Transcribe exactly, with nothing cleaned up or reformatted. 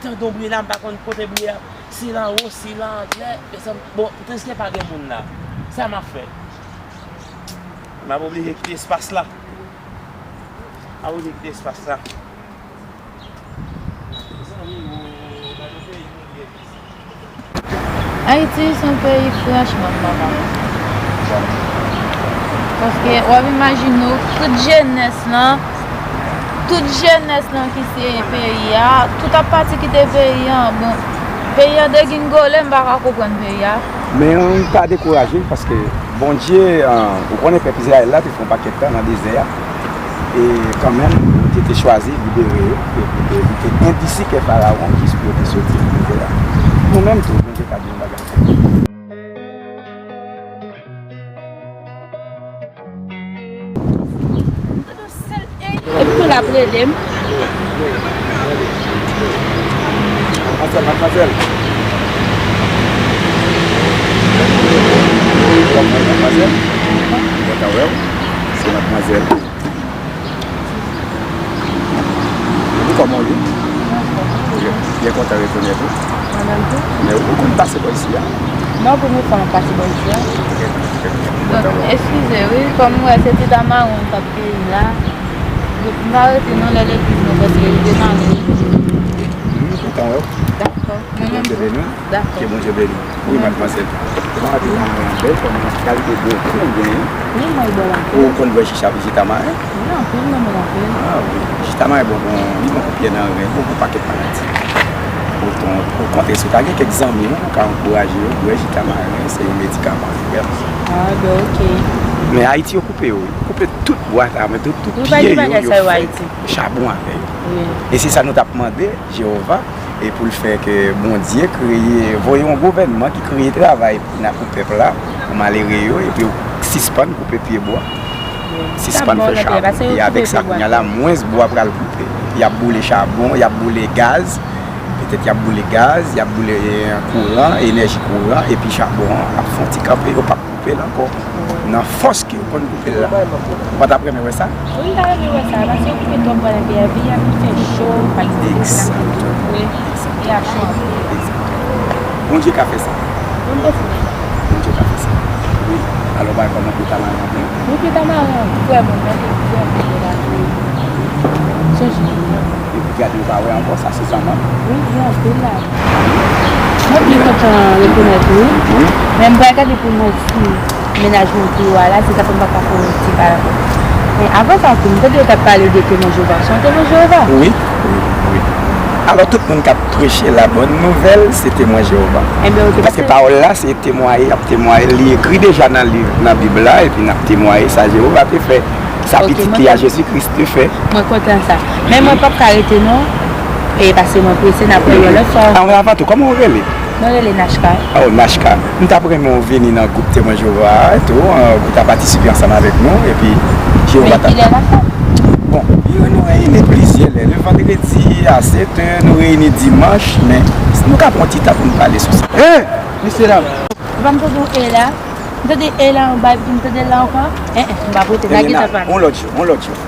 Tande yon bri la, m pa konn kote bri a. Si l anwo, si l anlè, mezanmi. Bon, prèske pa gen moun la. Sa m ap fè? M ap oblije kite espas la. M ap oblije kite espas la. Mezanmi, o, gade yon peyi nou ye. Ayiti se yon peyi franchman m pa konprann. Paske w ap imajine w, tout jenès lan, tout jenès lan ki se peyi a, tout ap pati kite peyi a. Bon, peyi a degingole, m pa ka konprann peyi a. Men, pa dekouraje, paske Bondye, ah, ou konnen pèp Izrayèl la te fè yon pakèt tan nan dezè a. E kanmenm, li te, te chwazi libere yo, e pou te, li te endisi kè Farawon jis pou yo te soti nan dezè a. Nou menm tou, Bondye ka di yon bagay. Epi tou l ap rele m. Madmwazèl, madmwazèl. Madmwazèl. Kontan wè w. Se madmwazèl. Epi kòman w ye? Byen, byen kontan retounen tou. Mwen menm tou. Men ou konn pase bò isi a? Non, premye fwa m ap pase bò isi a. Ok, ok, ok. Donk, eskize, wi, kòm ou wè, se Tita Mawon k ap peyi a. M pa rete non, lè legliz nou prèske rive nan ri. M kontan wè w. Dakò. Ke Bondye beni w. Dakò. Ke Bondye beni w. Wi, madmwazèl. Kòman w ap viv nan bèl, kòman kalite dlo ki w genyen? Wi, mwen bwè anpil. Ou konn bwè chicha, chicha maren? Wi, anpil, mwen bwè anpil. Ah, wi. Chicha maren bon, bon, li bon pou pyè nan ren, bon pou pakèt maladi. Okontrè, si w ta gen kèk zanmi w, ou ka ankouraje yo bwè chicha maren, se yon medikaman, vrèman. Ah, ben, ok. Men Ayiti, yo koupe yo, wi. Koupe tout bwa sa, men tout, tout pye yo, yo fè chabon avè yo. Wi. E se sa nou t ap mande Jewova, e pou l fè ke Bondye kreye, voye yon gouvènman ki kreye travay pou n a, pou pèp la, pou malere yo, epi yo sispann koupe pye bwa. Sispann fè chabon. E avèk sa, kounye a la, mwens bwa pral koupe. Y ap boule chabon, y ap boule gaz. Petèt y ap boule gaz, y ap boule, eh, kouran, enèji kouran, epi chabon an ap fè yon ti kanpe, yo p ap koupe l ankò. Nan fòs ke yo konn koupe l la. Ou pa t ap renmen wè sa? Wi, m ta renmen wè sa, paske yo koupe twòp bwa nan peyi a, peyi a vin fè cho, pa egzanp. Egzakteman. Wi, peyi a cho anpil. Egzakteman. Bondye ka fè sa. Bondye ka fè sa. Wi. Alò, bagay kòman Tita Mawon an? Wi, Tita Mawon an vrèman, mwen te vrèman byen la. Sonje li, non. Epi gade, ou pa wè ankò, sa se zanmanm. Wi, gen anpil la. Mwen byen kontan rekonèt ou, wi. Wi. Men m pral gade pou m wè si mennaj mwen ki yo a la, se sa fè m pa ka fè yon ti pale avè w. Men avan sa tou, m tande yo t ap pale de Temwen Jewova. Se yon Temwen Jewova? Wi, wi, wi. Alò, tout moun k ap preche la bòn nouvèl, se Temwen Jewova. Paske pawòl la, se temwaye, y ap temwaye. Li ekri deja nan liv, nan Bib la, epi n ap temwaye sa Jewova te fè. Sa pitit li a, Jezi Kris, te fè. Mwen kontan sa. Men mwen p ap ka rete non. E paske mwen prese, n ap wè yon lòt fwa. Ah, avan tou, kòman w rele? Mwen rele Nachka. Oh, Nachka. M t ap renmen w vini nan gwoup Temwen Jewova a tou, an, pou ta patisipe ansanm avèk nou, epi Jewova ta. Men kilè n ap fè? Bon, yo, nou reyini plizyè lè. Le vandredi a sèt è, nou reyini dimanch, men nou ka pran yon ti tan pou n pale sou sa. Hey, mesye dam! Papa, m tande w e la. M tande e la anba, epi m tande l la ankò. Eh, eh, m pa pote, n a gen tan pale. On lòt jou, on lòt jou.